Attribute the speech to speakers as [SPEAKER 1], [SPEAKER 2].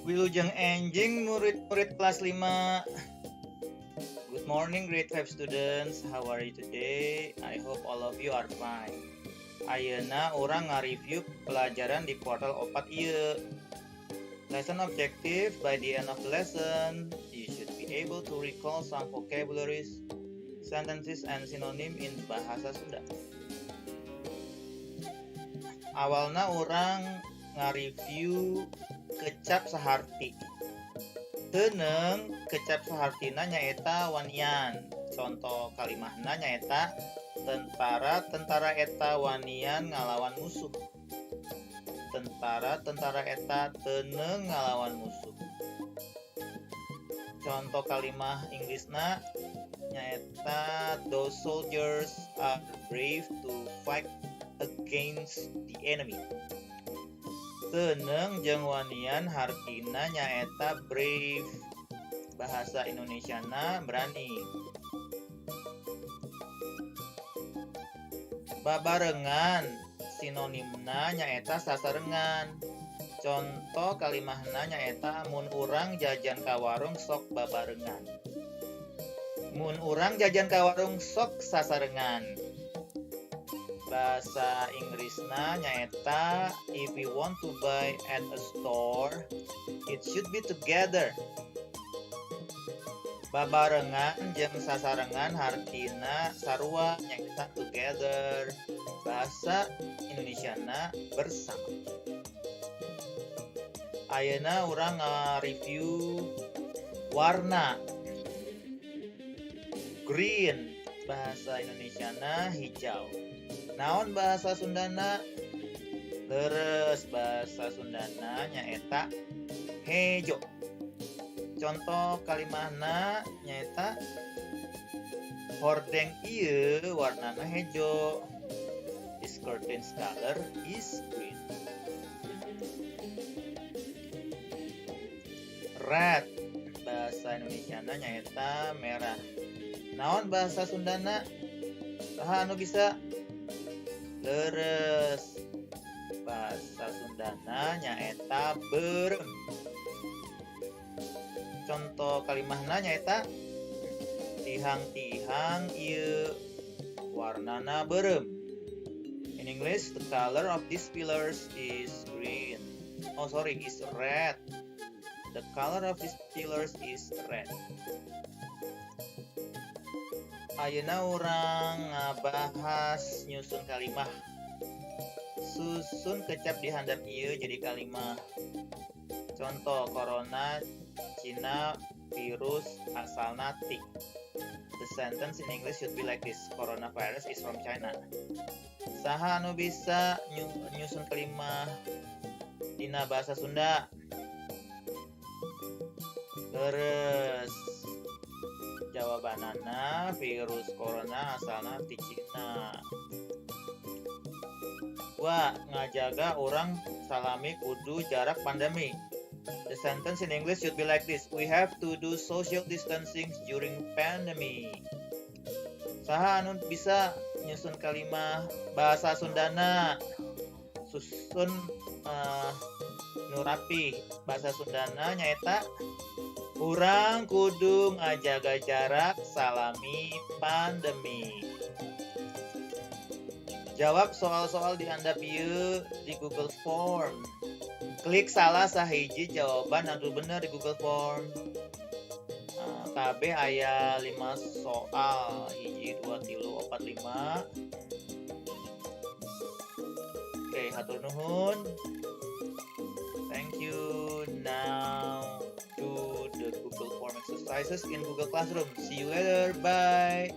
[SPEAKER 1] Wilujeng enjing, murid-murid kelas 5. Good morning, grade 5 students. How are you today? I hope all of you are fine. Ayeuna urang nge-review pelajaran di kuartal 4 ieu. Lesson objective: by the end of the lesson, you should be able to recall some vocabularies, sentences, and synonym in bahasa Sunda. Awalna urang nge-review kecap saharti. Teuneung kecap sahartina nyaeta wanian. Contoh kalimahna nyaeta tentara-tentara eta wanian ngalawan musuh. Tentara-tentara eta teuneung ngalawan musuh. Contoh kalimah Inggrisna nyaeta those soldiers are brave to fight against the enemy. Teuneung jeung wanian hartina nyaeta brave. Bahasa Indonesiana berani. Babarengan sinonimna nyaeta sasarengan. Contoh kalimahna nyaeta mun urang jajan ka warung sok babarengan. Mun urang jajan ka warung sok sasarengan. Bahasa Inggrisna nyaeta if we want to buy at a store, it should be together. Babarengan jeung sasarengan hartina sarua, nyaeta together. Bahasa Indonesiana bersama. Ayeuna urang nge-review warna. Green bahasa Indonesiana hijau. Naon bahasa Sundana? Leres, bahasa Sundana nyaeta hejo. Contoh kalimahna nyaeta hordeng ieu warnana hejo. This curtain's color is green. Red bahasa Indonesiana nyaeta merah. Naon bahasa Sundana? Saha anu bisa? Leres, bahasa Sundana nyaeta beureum. Contoh kalimahna nyaeta tihang-tihang ieu warnana beureum. In English, the color of these pillars is green. Oh, sorry, is red. The color of these pillars is red. Ayeuna urang ngabahas nyusun kalimah. Susun kecap di handap ieu jadi kalimah. Contoh, corona Cina, virus asalna ti. The sentence in English should be like this. Coronavirus is from China. Saha anu bisa nyusun kalimah dina bahasa Sunda? Leres. Jawabanana virus corona asalna ti Cina. Wah, ngajaga urang salami kudu jarak pandemi. The sentence in English should be like this. We have to do social distancing during pandemic. Saha anu bisa nyusun kalimah bahasa Sundana? Susun nu rapi. Bahasa Sundana nyaeta urang kudu ngajaga jarak salami pandemi. Jawab soal-soal di handap ieu di Google Form. Klik salah sahiji jawaban anu bener di Google Form. Kabeh aya 5 soal, 1, 2, 3, 4, 5. Oke, hatur nuhun. Thank you. Now do the Google Form exercises in Google Classroom. See you later. Bye.